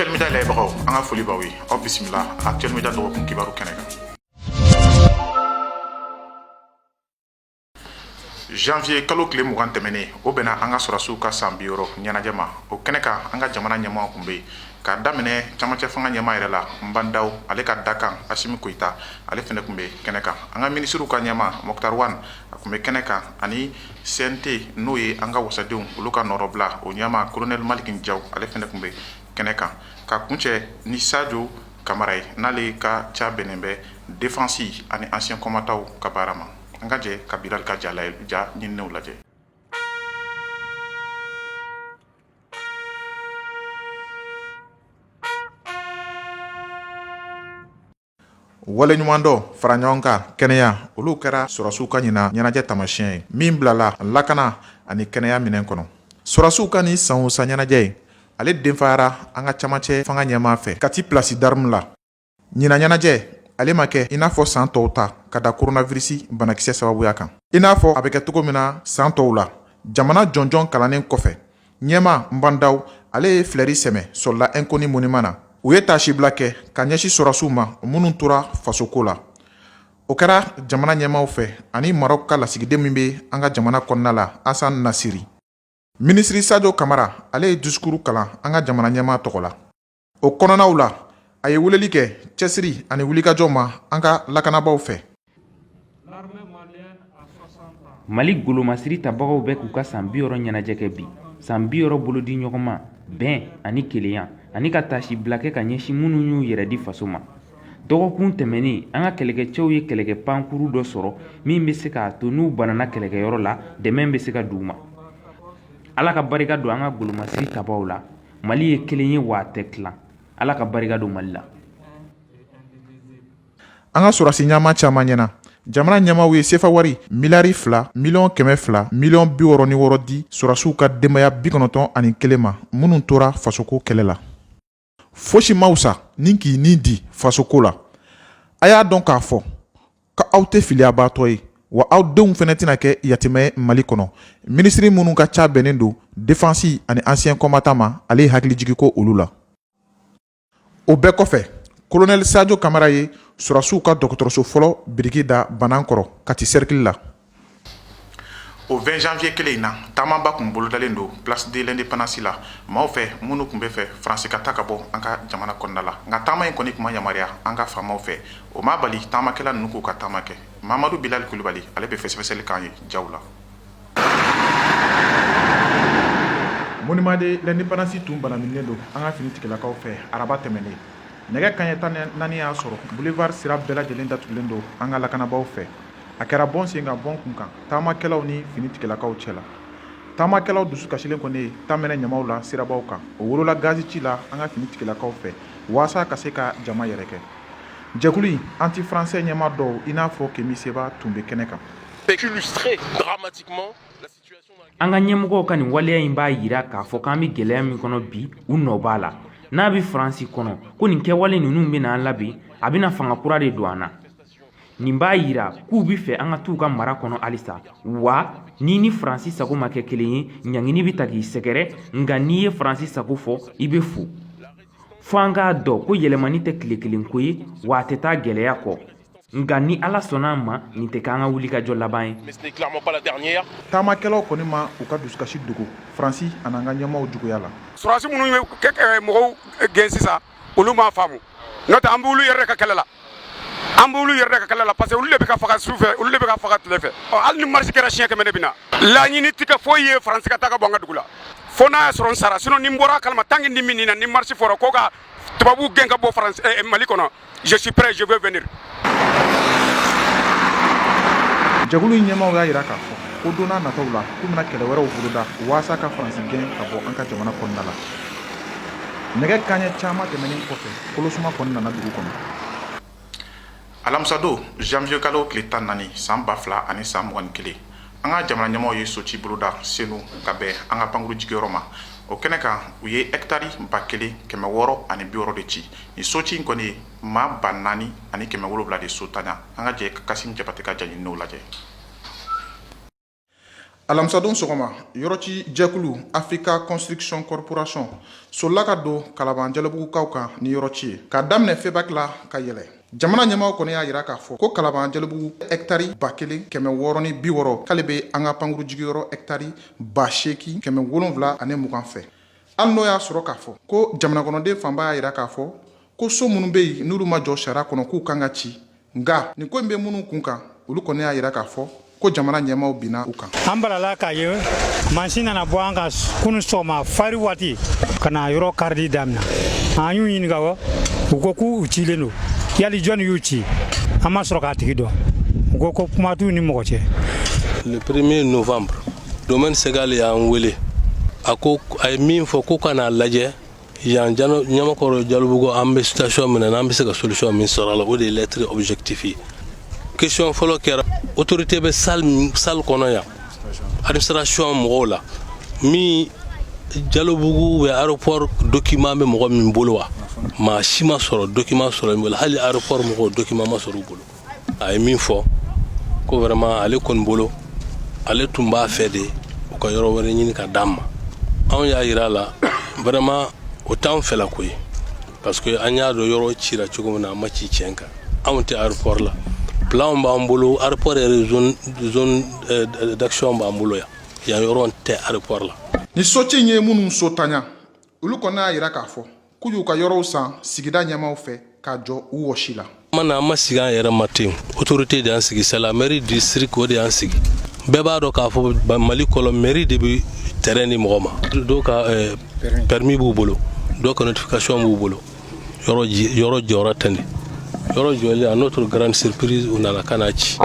Actuel Media lajɛbagaw, an ka foli b'aw ye. Aw bisimila Actuel Media dɔgɔkun kibaru kɛnɛ kan. Janvier kalo tile 20 tɛmɛnen, o bɛnna an ka sɔrɔdasiw ka san 60 ɲɛnajɛ ma. O kɛnɛ kan, an ka jamana ɲɛmaaw tun bɛ yen, k'a daminɛ camancɛ fanga ɲɛmaa yɛrɛ la, Bah N'Daw, ale ka dakan Asimi Goyita, ale fana tun bɛ kɛnɛ kan. An ka minisiriw ka ɲɛmaa Moctar Ouane, a tun bɛ kɛnɛ kan, ani CNT, n'o ye an ka wasadenw olu ka nɔrɔbila, o ɲɛmaa Colonel Malick Diaw, ale fana tun bɛ kɛnɛ kan, ka kuncɛ ni Sadio Kamara ye, n'ale ka ca bɛnnen bɛ défense ani ancien combattant ka baara ma. An ka jɛ ka Bilal ka ja ɲininw lajɛ. Waleɲumandɔn, fara ɲɔgɔn kan, kɛnɛya, olu kɛra sɔrɔdasiw ka ɲinan ɲɛnajɛ taamasiyɛn ye min bilala lakana ani kɛnɛya minɛn kɔnɔ. Sɔrɔdasiw ka nin san o san ɲɛnajɛ in, ale denfayara an ka camancɛ fanga ɲɛmaa fɛ Kati Place d'Armes la. Ɲinan ɲɛnajɛ, ale ma kɛ i n'a fɔ san tɔw ta ka da coronavirus banakisɛ sababuya kan. I n'a fɔ a bɛ kɛ cogo min na san tɔw la, jamana jɔnjɔn kalannen kɔfɛ, ɲɛmaa Bah N'Daw, ale ye fleur sɛmɛ Soldat Inconnu monument na. U ye taasibila kɛ ka ɲɛsin sɔrɔdasiw ma minnu tora fasoko la. O kɛra jamana ɲɛmaaw fɛ ani Maroc ka lasigiden min bɛ an ka jamana kɔnɔna la, Hassan Nasiri. Minisiri Sadio Kamara, ale ye discours kalan an ka jamana ɲɛmaa tɔgɔ la. O kɔnɔnaw la, a ye weleli kɛ cɛsiri ani wulikajɔ ma an ka lakanabaaw fɛ. Mali golomasiri tabagaw bɛ k'u ka san 60 ɲɛnajɛ kɛ bi. San 60 bolodi ɲɔgɔnma, bɛn ani kelenya, ani ka taasibila kɛ ka ɲɛsin minnu y'u yɛrɛ di faso ma. Dɔgɔkun tɛmɛnen, an ka kɛlɛkɛcɛw ye kɛlɛkɛ pankuru dɔ sɔrɔ min bɛ se k'a to n'u banana kɛlɛkɛyɔrɔ la, dɛmɛ bɛ se ka d'u ma. Ala ka barika don an ka golomasiri tabaw la. Mali ye kelen ye wa a tɛ tilan. Ala ka barika don Mali la. An ka sɔrɔdasi ɲɛmaa caman ɲɛna, jamana ɲɛmaaw ye sefa wari miliyari 2 miliyɔn 200 miliyɔn 66 di sɔrɔdasiw ka denbaya 91 ma minnu tora fasoko kɛlɛ la. Fosi ma fisa ni k'i ni di fasoko la. A y'a dɔn k'a fɔ ko aw tɛ filiyabaatɔ ye, wa aw denw fana tɛna kɛ yatimɛ ye Mali kɔnɔ. Minisiri minnu ka ca bɛnnen don défense ani ancien combattant ma, ale ye hakilijigin ko olu la. O bɛɛ kɔfɛ, colonel Sadio Kamara ye sɔrɔdasiw ka dɔgɔtɔrɔso fɔlɔ biriki da Banankɔrɔ Kati cercle la. O 20 janvier kelen in na, taamaba tun bolodalen don place de l'indépendance la maaw fɛ minnu tun bɛ fɛ Faransi ka taa ka bɔ an ka jamana kɔnɔna la. Nka taama in kɔni tun ma yamaruya an ka faamaw fɛ. O ma bali taamakɛla ninnu k'u ka taama kɛ. Mamadu Bilali Kulubali, ale bɛ fɛsɛfɛsɛli k'an ye jaw la. Monument de l'indépendance tun banaminen don an ka finitigilakaw fɛ araba tɛmɛnen. Nɛgɛ kanɲɛ 14 y'a sɔrɔ boulevard sira bɛɛ lajɛlen datugulen don an ka lakanabaaw fɛ. A kɛra bɔn sen kan bɔn kun kan taamakɛlaw ni finitigilakaw cɛ la. Taamakɛlaw dusu kasilen kɔni ye ta mɛnɛ ɲamaw la sirabaw kan. O wolola gazi ci la an ka finitigilakaw fɛ waasa ka se ka jama yɛrɛ kɛ. Jɛkulu in anti-français ɲɛmaa dɔw i n'a fɔ Kemi Seba tun bɛ kɛnɛ kan. An ka ɲɛmɔgɔw ka nin waleya in b'a jira k'a fɔ k'an bɛ gɛlɛya min kɔnɔ bi, u nɔ b'a la. N'a bɛ Faransi kɔnɔ ko nin kɛwale ninnu bɛna an labin, a bɛna fanga kura de don an na. Nin b'a jira k'u bɛ fɛ an ka t'u ka mara kɔnɔ halisa. Wa n'i ni Faransi sago ma kɛ kelen ye, ɲangini bɛ ta k'i sɛgɛrɛ, nka n'i ye Faransi sago fɔ, i bɛ fo. Fo an k'a dɔn ko yɛlɛmani tɛ tile kelen ko ye, wa a tɛ taa gɛlɛya kɔ. Nka ni Ala sɔnna a ma, nin tɛ k'an ka wulikajɔ laban ye. Taamakɛlaw kɔni ma u ka dusukasi dogo Faransi an'an ka ɲɛmaaw juguya la. Sɔrɔdasi minnu ye mɔgɔw gɛn sisan, olu m'a faamu. N'o tɛ an b'olu yɛrɛ de ka kɛlɛ la. An b'olu yɛrɛ de ka kɛlɛ la parce que olu de bɛ ka faga su fɛ, olu de bɛ ka faga tile fɛ. Ɔ, hali ni marche kɛra siɲɛ 100 ne bɛ na. Laɲini tɛ kɛ foyi ye Faransi ka taa ka bɔ an ka dugu la. Fo n'a y'a sɔrɔ n sara, sinon ni n bɔra a kalama tant que ni min na ni marche fɔra ko ka tubabuw gɛn ka bɔ Faransi Mali kɔnɔ, je suis prêt, je vais venir. Jɛkulu in ɲɛmaaw y'a jira k'a fɔ ko don n'a nataw la k'u bɛna kɛlɛ wɛrɛw boloda waasa ka Faransi gɛn ka bɔ an ka jamana kɔnɔna la. Nɛgɛ kanɲɛ caman tɛmɛnen kɔfɛ, kolosuma kɔni nana dugu kɔnɔ. Alamisadon janvier kalo tile 14 san 2021, an ka jamana ɲɛmaaw ye soci boloda Senu ka bɛn an ka pankuru jigiyɔrɔ ma. O kɛnɛ kan, u ye hɛkitari 1660 de ci. Nin soci in kɔni ye maa 4700 de sotanya. An ka jɛ ka Kasim Jabate ka jaɲininiw lajɛ. Alamisadon sɔgɔma, yɔrɔci jɛkulu Africa Construction Corporation solila ka don Kalaban Jɛlɛbugukaw kan ni yɔrɔci ye, k'a daminɛ FEBAK la ka yɛlɛ. Jamana ɲɛmaaw kɔni y'a jira k'a fɔ ko Kalaban Jɛlɛbugu hɛkitari 1660, k'ale bɛ an ka pankuru jigiyɔrɔ hɛkitari 8720 fɛ. Hali n'o y'a sɔrɔ k'a fɔ ko jamanakɔnɔden fanba y'a jira k'a fɔ ko so minnu bɛ yen n'olu ma jɔ sariya kɔnɔ, k'u kan ka ci. Nka nin ko in bɛ minnu kun kan, olu kɔni y'a jira k'a fɔ ko jamana ɲɛmaaw binna u kan. An balala k'a ye mansin nana bɔ an kan kunun sɔgɔma fari waati ka na yɔrɔ karili daminɛ. An y'u ɲininka, wa u ko k'u cilen don. Yali jɔnni y'u ci? An ma sɔrɔ k'a tigi dɔn. U ko ko kuma t'u ni mɔgɔ cɛ. Le 1er novembre, domaine Segal y'an wele. A ko a ye min fɔ ko ka n'a lajɛ yan Ɲamakɔrɔ Jalobugu, an bɛ situation min na, n'an bɛ se ka solution min sɔrɔ a la. O de ye lettre objectif ye. Question fɔlɔ kɛra autorité bɛ salle kɔnɔ yan, administration mɔgɔw la, min Jalobugu bɛ aéroport document bɛ mɔgɔ min bolo wa? Maa si ma sɔrɔ document sɔrɔ min bolo. Hali aéroport mɔgɔw, document ma sɔrɔ u bolo. A ye min fɔ ko vraiment ale kɔni bolo, ale tun b'a fɛ de u ka yɔrɔ wɛrɛ ɲini ka d'an ma. Anw y'a yira a la vraiment o t'anw fɛla ko ye, parce que an y'a dɔn yɔrɔ cira cogo min na, a ma ci tiɲɛ kan. Anw tɛ aéroport la, plan b'an bolo, aéroport yɛrɛ zone d'action b'an bolo yan. Yan yɔrɔ tɛ aéroport la. Ni soci in ye minnu so tanya, olu kɔni y'a yira k'a fɔ k'u y'u ka yɔrɔw san sigida ɲɛmaaw fɛ k'a jɔ u wɔsi la. Ma na, an ma sigi an yɛrɛ ma ten. Autorité de y'an sigi, c'est la mairie du district, o de y'an sigi. Bɛɛ b'a dɔn k'a fɔ Mali kɔnɔ, mairie de bɛ terrain di mɔgɔ ma. Dɔw ka permis b'u bolo, dɔw ka notification b'u bolo. Yɔrɔ jɔyɔrɔ tɛ nin yɔrɔ jɔlen. À notre grande surprise, u nana ka na ci.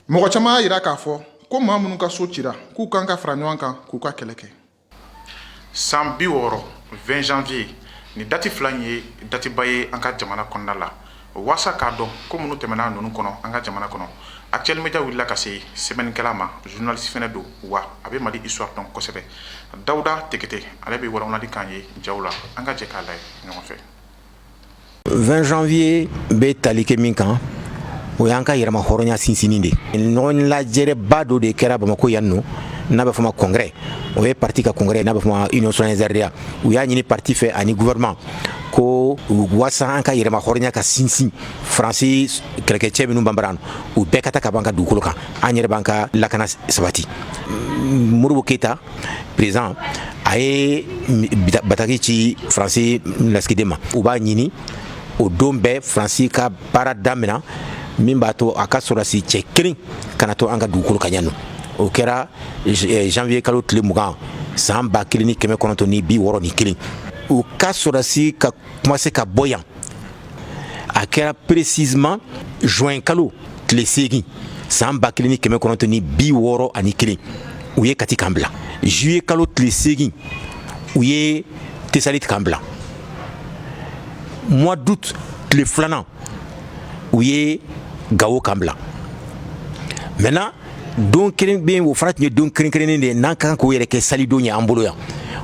Mɔgɔ caman y'a yira k'a fɔ ko maa minnu ka so cira, k'u kan ka fara ɲɔgɔn kan k'u ka kɛlɛ kɛ. San 60, 20 janvier, ni dati fila in ye datiba ye an ka jamana kɔnɔna la. Waasa k'a dɔn ko minnu tɛmɛna ninnu kɔnɔ an ka jamana kɔnɔ, Actuel Media wulila ka se sɛbɛnnikɛla ma, journaliste fɛnɛ don, wa a bɛ Mali histoire dɔn kosɛbɛ. Dawuda Tekete, ale bɛ walawalali k'an ye jaw la. An ka jɛ k'a lajɛ ɲɔgɔn fɛ. 20 janvier bɛ tali kɛ min kan, o y'an ka yɛrɛma hɔrɔnya sinsinni de. Ɲɔgɔn lajɛrɛba dɔ de kɛra Bamakɔ yan nɔ, n'a bɛ fɔ ma congrès. O ye parti ka congrès, n'a bɛ fɔ ma Union souveraine RDA. U y'a ɲini parti fɛ ani gouvernement ko waasa an ka yɛrɛma hɔrɔnya ka sinsin, Faransi kɛlɛkɛcɛ minnu banbara, u bɛɛ ka taa ka b'an ka dugukolo kan, an yɛrɛ b'an ka lakana sabati. Modibo Keyita président, a ye bataki ci Faransi lasigiden ma. U b'a ɲini o don bɛɛ Faransi ka baara damina min b'a to a ka sɔrɔdasi cɛ kelen kana to an ka dugukolo kan yan nɔ. O kɛra janvier kalo tile 20, san 1961. U ka sɔrɔdasi ka commencé ka bɔ yan, a kɛra précisément juin kalo tile 8, san 1961. U ye Kati kan bila. Juillet kalo tile 8, u ye Tesalit kan bila. Mois d'août tile 2nan, u ye Gawo kan bila. Maintenant, don kelen bɛ yen, o fana tun ye don kɛrɛnkɛrɛnnen de ye n'an kan k'o yɛrɛ kɛ salidon ye an bolo yan.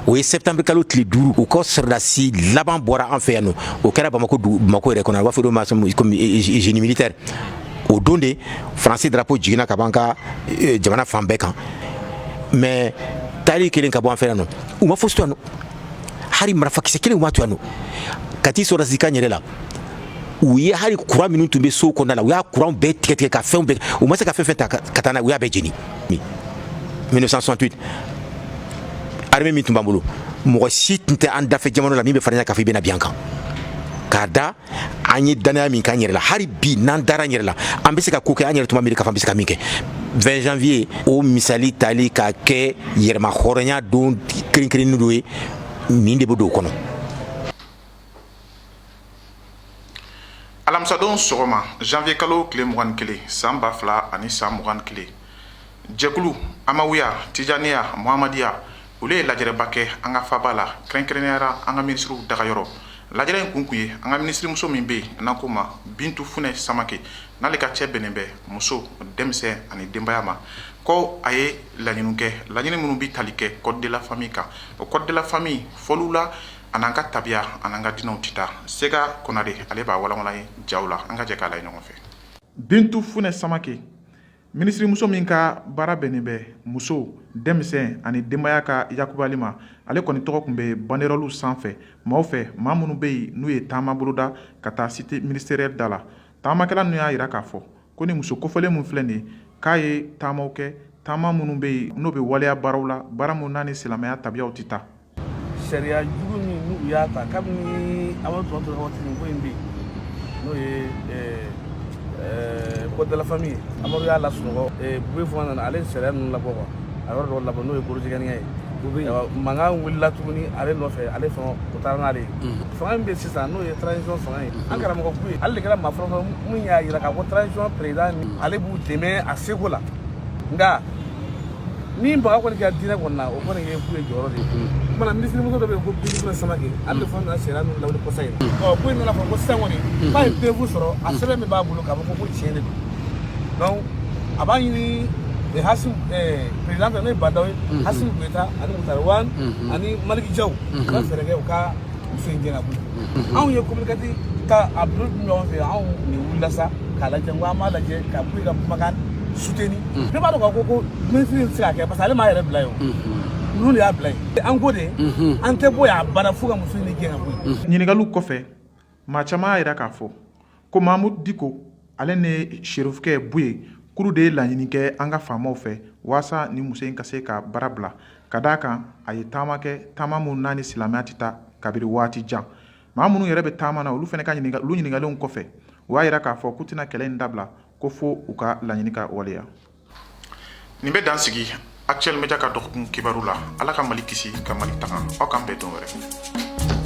O ye septembre kalo tile 5, u ka sɔrɔdasi laban bɔra an fɛ yan nɔ. O kɛra Bamakɔ, Bamakɔ yɛrɛ kɔnɔ. A b'a fɔ o ma comme génie militaire. O don de Faransi drapeau jiginna ka b'an ka jamana fan bɛɛ kan. Mais taali kelen ka bɔ an fɛ yan nɔ, u ma fosi to yan nɔ, hali marifakisɛ kelen u ma to yan nɔ. Kati sɔrɔdasi kan yɛrɛ la, u ye hali kuran minnu tun bɛ so kɔnɔna la, u y'a kuran bɛɛ tigɛ tigɛ ka fɛnw bɛɛ. U ma se ka fɛn fɛn ta ka taa n'a ye, u y'a bɛɛ jeni. 1968, armée min tun b'an bolo, mɔgɔ si tun tɛ an dafɛ jamana la min bɛ farinya k'a fɔ i bɛna bin an kan. K'a da an ye danaya min k'an yɛrɛ la, hali bi n'an dara an yɛrɛ la, an bɛ se ka ko kɛ an yɛrɛ tuma miiri k'a fɔ an bɛ se ka min kɛ. 20 janvier, o misali tali k'a kɛ yɛrɛma hɔrɔnya don kɛrɛnkɛrɛnnen dɔ ye, nin de bɛ don o kɔnɔ. Alamisadon sɔgɔma, janvier kalo tile 21, san 2021, jɛkulu Amawuya, Tijaniya, Muhamadiya, olu ye lajɛrɛba kɛ an ka faba la, kɛrɛnkɛrɛnnenya an ka minisiriw dagayɔrɔ. Lajɛrɛ in kun kun ye an ka minisirimuso min bɛ yen n'an ko ma Bintu Funɛ Samake, n'ale ka cɛ bɛnnen bɛ muso, denmisɛn ani denbaya ma, ko a ye laɲini kɛ, laɲini minnu bɛ tali kɛ code de la famille kan. O code de la famille fɔliw la, a n'an ka tabiya, a n'an ka diinɛw tɛ taa. Sega Konare, ale b'a walanwalan ye jaw la. An ka jɛ k'a lajɛ ɲɔgɔn fɛ. Bintu Funɛ Samake. Minisirimuso min ka baara bɛnnen bɛ muso, denmisɛn ani denbaya ka yakubali ma, ale kɔni tɔgɔ tun bɛ banderɔliw sanfɛ maaw fɛ, maa minnu bɛ yen n'u ye taama boloda ka taa cité ministérielle da la. Taamakɛla ninnu y'a jira k'a fɔ ko ni muso kofɔlen min filɛ nin ye, k'a ye taamaw kɛ, taama minnu bɛ yen n'o bɛ waleya baaraw la, baara minnu n'a ni silamɛya tabiyaw tɛ taa. Sariya jugu min n'u y'a ta kabini Amadu Tumani Ture waati, nin ko in bɛ yen, n'o ye code de la famille ye. Amadu y'a lasunɔgɔ. Buye fana nana, ale ye sariya ninnu labɔ quoi, a yɔrɔ dɔw labɔ, n'o ye gorojigɛniya ye. Mankan wulila tuguni ale nɔfɛ, ale fana o taara n'ale ye. Fanga min bɛ sisan, n'o ye transition fanga ye, an karamɔgɔ Buye, ale de kɛra maa fɔlɔ mun y'a jira k'a fɔ transition président, ale b'u dɛmɛ a seko la. Nka ni baga kɔni kɛra diinɛ kɔni na, o kɔni ye Buye jɔyɔrɔ de ye. O kumana minisirimuso dɔ bɛ yen ko Bintu Samake, ale de fana nana sariya ninnu lawuli kɔsa in na. Ɔ, Buye nana fɔ ko sisan kɔni k'a ye preuve sɔrɔ, a sɛbɛn min b'a bolo k'a fɔ ko tiɲɛ de don. Donc a b'a ɲini Hasim président fɛ, n'o ye Bah N'Daw ye, Assimi Goïta ani Moctar Ouane ani Malick Diaw, u ka fɛɛrɛ kɛ u ka muso in gɛn ka bɔ yen. Anw ye communiqué ka a bulon ɲɔgɔn fɛ, anw de wulila sa k'a lajɛ n ko an b'a lajɛ ka Buye ka kumakan soutenir. Bɛɛ b'a dɔn k'a fɔ ko ministre in tɛ se ka kɛ, parce que ale m'a yɛrɛ bila yen, o ninnu de y'a bila yen. An ko de an tɛ bɔ yan abada fo ka muso in de gɛn ka bɔ yen. Ɲininkaliw kɔfɛ, maa caman y'a jira k'a fɔ ko Mamudu Diko ale ni Cherifukɛ Buye k'olu de ye laɲini kɛ an ka faamaw fɛ walasa ni muso in ka se ka baara bila, ka d'a kan a ye taama kɛ, taama minnu n'a ni silamɛya tɛ taa kabiri waati jan. Maa minnu yɛrɛ bɛ taama na, olu fana ka ɲininka, olu ɲininkalenw kɔfɛ, u y'a jira k'a fɔ k'u tɛna kɛlɛ in dabila ko fo u ka laɲini ka waleya. Nin bɛ dan sigi Actuel Media ka dɔgɔkun kibaru la. Ala ka Mali kisi, ka Mali tanga. Aw k'an bɛn don wɛrɛ.